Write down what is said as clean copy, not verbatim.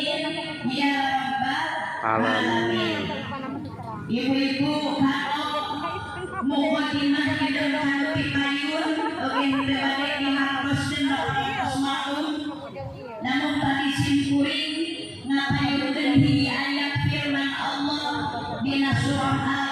Amin ya rabbal Alamin. Ibu-ibu kanu mukadimah hideung kanu pipayun oge henteu bade dihartoskeun tos maklum. Namun tadi simkuring ngapayunkeun hiji ayat firman Allah dina surah.